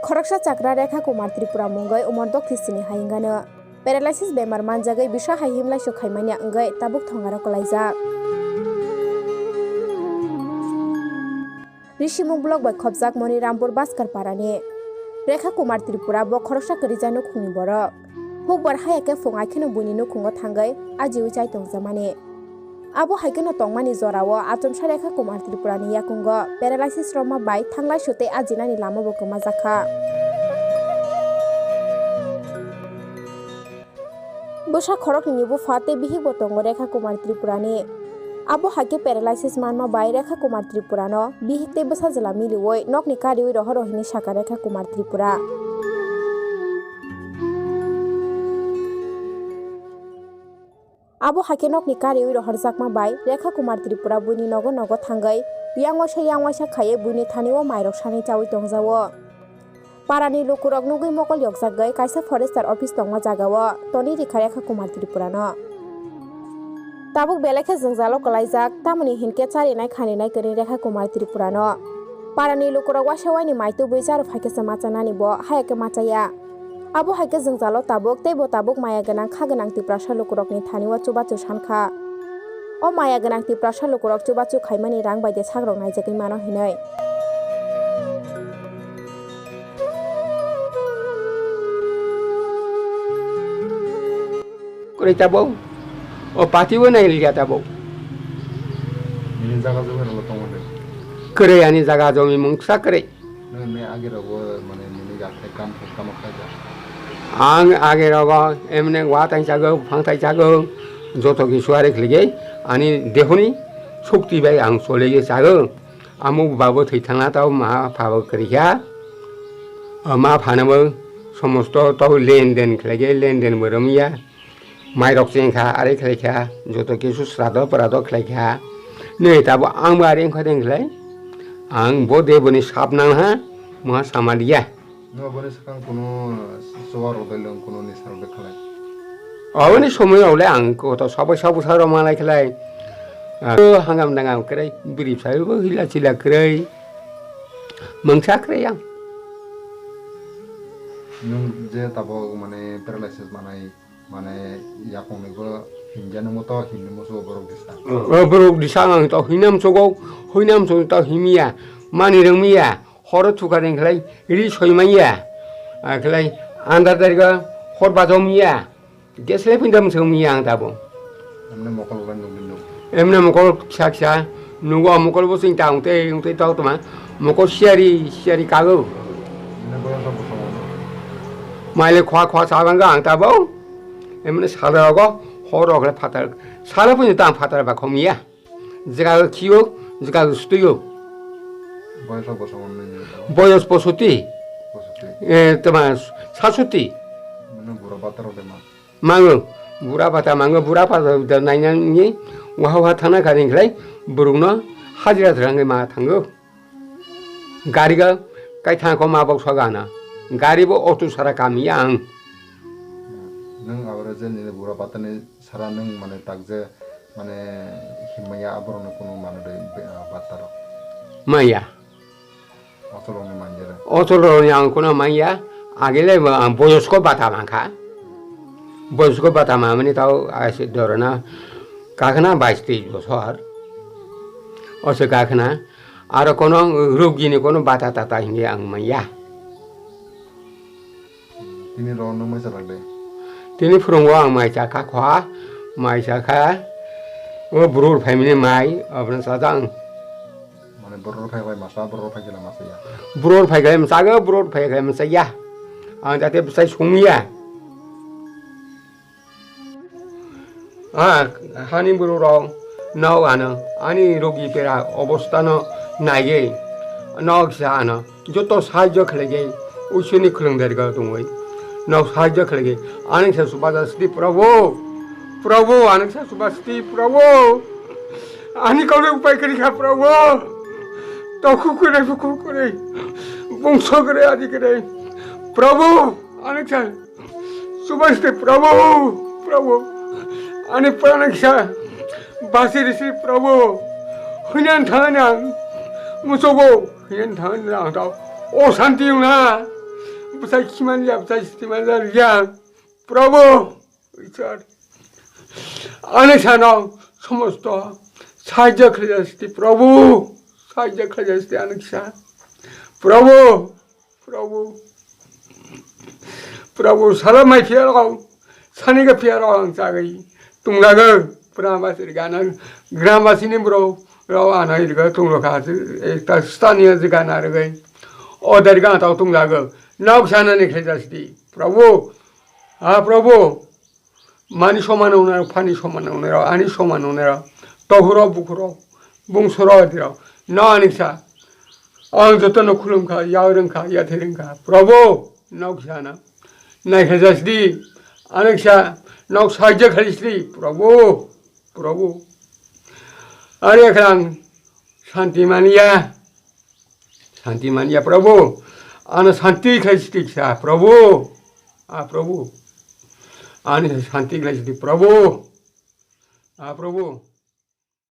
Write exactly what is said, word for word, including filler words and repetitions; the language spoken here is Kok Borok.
Khoroksa chakra Rekha Kumar Tripura mungwi umor dokti sini hai wngano. Paralysis bemar manjagwi bisa hai himlaisu khaimani wngwi tabuk thongaro kwlaijak. Risimung block bai khopjak Monirampur Baskar parani Rekha Kumar Tripura bo khoroksa kwrwijak nukhungni borok. Hukbar haya khe phung aikheno buini nukhungo thangwi ajiwi chai tongjakmani. Abo hai kheno tongmani jorao achomsa Rekha Kumar Tripurani yakungo paralysis romma bai thanglaisu tei ajinani lamabo kwmajakha. Bwsa khoroknwini bupha tei bihikbo tongo Rekha Kumar Tripurani. Abo hai khe paralysis manma bai Rekha Kumar Tripurano bihik tei bwsajwla miliwi nokni kariwi rohor rohini saka Rekha Kumar Tripura. Abo hai khe nokni kariwi rohorjakma bai Rekha Kumar Tripura buini nogo nogo thangwi yang waisa yang waisa khaiwi buini thani o mairok sanwi chawi tongjago. Parani lukurok nugwi mokol yokjagwi kaisa forester office tongma jagao tonwi rikha Rekha Kumar Tripurano. Tabuk belai khe jwngjalo kwlaijak, tamoni hinkhe charinai khaninai kwrwi Rekha Kumar Tripurano. Parani lukurok waisa waini mai tubui charo phaikhe se machanani bo haya khe machaya. Abo hai khe jwngjalo tabuk tei bo tabuk maya gwnang kha gwnang Tiprasa lukurokni thani o chubachu sankha. O maya gwnang Tiprasa lukurok chubachu khaimani rang bai de sakrok naijagwi mano hinwi. Kwrwi tabuk. O pati o nai liya tabuk. Nini jaga jumi rwla tongo de. Kwrwi ani jaga jumi mungsa kwrwi. Nini age rogo mane nini yakhai kam khe kamo khaijak. Ang age rogo emne wa tai chago, phang tai chago, joto ki suare khlige ani dehoni shokti bai ang chole ye chago. Amo babo thwi thangna tao ma phabo kwrwi kha. Ma phano bo somosto tao len den khwlai khe len den bo romya. Mai rok cheng kha, are khwlai kha, joto kisu srado prado khwlai kha. Nei tabo ang bo are wngkha deng khwlai. Ang bo deboni sap nang ha, moha samaliya. No boni swkang kuno chuwa rok bai lwng kuno nisa rok bai khwlai. Aboni somoi rok le ang koto sabo sabo sa rok malai khwlai. Ah, hangam dangam kwrwi, biri bwsai bo hila chila kwrwi. Mungsa kwrwi ang. Nwng je tabok mane paralysis manai, mane yakungni bo himjani mo to himni musugo borok disa. O borok disa ang to hinam sugo, hinam sugo to himya, mani rwngya, horo thuka ding khlai, ri soi manya, a khlai andar dariga hor bajom ya. Gas le pindam sung ya ang tabo. Emne mokol ulan nugin nuk. Emne mokol kisa kisa nugo, mokol bo sing ta ungte ungte tau toma, mokol siari siari kago. Emne boyang sa bosong ono. Maile khwa khwa sabang ang tabo. Emne sala rogo hor rok le phatar. Sala pun tang phatar ba khom ya. Jaga khio, jaga stuyo. Boyos bosong ono ni. Boyos posoti. Posoti. Eh, toma sasoti. Emne bura batar de ma. Mango, bura bata mango, bura bata da nainani waha waha thangna kha ringkhlai, borokno hajira thwrangwi ma thango. Gari ga kai thang ko ma bok soga na. Gari bo auto sara kami ang. Nwng abore je nini bura bata ni sara nwng mane tak je mane himya aborok no kunu mano de bata rok. Maya. Auto rok ni manya. Auto rok ni ang kuno manya. Agile ang boyosko bata mangkha. Boyosko bata mamani tao ase dorona. Kakhna bais tris bosor. Ose kakhna. Aro kono rugini kono bata tata hinwi ang manya. Tini rok no mai chalak de. Tini phwrwngo ang mai cha kha khwa, mai cha kha. O brur phaimani mai, aboni sajang. Mane brur phai bai masa, brur phai gila masa ya. Brur phai gai masa ga, brur phai gai masa ya. Ang jate bwsai sumya. Ah, hani borok rok nok ano ani rogi pera obostha no naiwi nok sa ano joto sahajyo khlaiwi Iswrni khulumdargo tongwi nok sahajyo khlaiwi ani sa subajasti Prabhu, Prabhu ani sa subajasti Prabhu, ani kaule upai kwrwi kha Prabhu, tokhu kwrwi bukhu kwrwi bungso kwrwi adi kwrwi Prabhu ani sa Subhaste Prabhu, Prabhu, ani pran kisa basi risi Prabhu, huinan thangani ang musogo, huinan thangani ang tao, o santi na, Bwsai khimani ya, bwsai simani ya. Prabhu, Ishwar. Ani sano somosto sahajyo khlaijak sidi, Prabhu. Sahajyo khlaijak sidi ani kisa. Prabhu, Prabhu. Prabhu, sala mai phiya rok, sani ga phiya rok ang chagwi. Tunglago, Grambasi gana, Grambasi ni bro, rok ano irga tunglo kha, ekta staniya je gana rwgwi. O dari gana tau tunglago. Nok sana ni khlaijak sidi. Prabhu, ha Prabhu. Mani soman wngnai rok, phani soman wngnai rok, ani soman wngnai rok, tohuro bukhuro, bungsuro dirok, no aniksa. Ang jotono khulum kha, yao rwng kha, yathai rwng kha. Prabhu, nok sana. Nai kha jasdi, aniksa, nok sahajyo khaisdi, Prabhu, Prabhu. Ari akhlang shanti mania. Shanti manya Prabhu. Ano shanti khlai sidi kisa Prabhu. A Prabhu. Ani shanti khlai sidi Prabhu. A Prabhu.